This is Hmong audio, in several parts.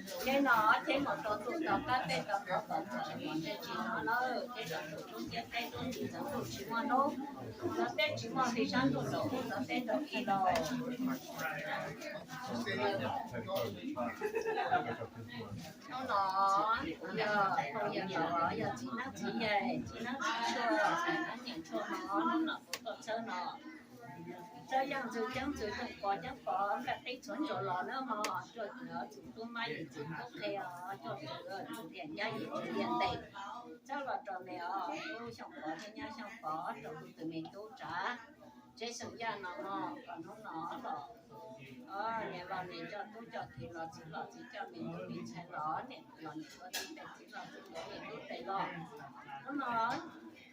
Tsheb no tsheb mus rau tus tau qab peb tau qhov kom txog tsis muaj tsheb tsis no na, tsheb rau tus tub ciab teb tub tsis txog tus tsis muaj hnub, txog teb tsis muaj li sab ntuj rau ub txog teb rau ub los. Hnub no yog phooj ywg los yog txiv neeb txiv yaig txiv neeb txiv tshuaj txiv neeb niam tshuaj no, hnub no kuv tuaj tshawb no tshawb yaj ntxwg ceeb ntxwg tooj pov ceeb pov nplaj qib txhuv ntsuas los na mog, cuaj txiv tub mab yim txiv tub qhe os, cuaj txiv txiv tiam nyab yim txiv tiam ntees, tshawb los rau me os tub Xyooj Pov thiab nyab Xyooj Pov rau kuv tus me tub Tsav, tsheb xyoo yaj no mog, kom hnub no los niam los niam coj tub coj kiv los txiv los txiv coj me tub me ntxhais los niam los niam tuav txiv tes txiv los txiv tuav me tub tes los. Hnub no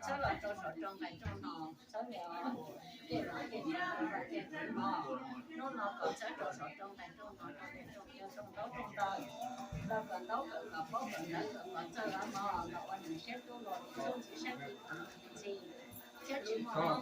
tshawb los rau saum rooj nqaij rooj no, tshawb li os, tej los tej tsis los tej tsis mog, hnub no kom tshawb rau saum rooj nqaij rooj no rau niam rooj txiv rooj ntaub rooj ntawv, los kom ntaub kom kom paub kom ntawv kom kom txawj los mog, los ua nws siab tub los tub ntxhais siab tub ntxhais, siab tsis muaj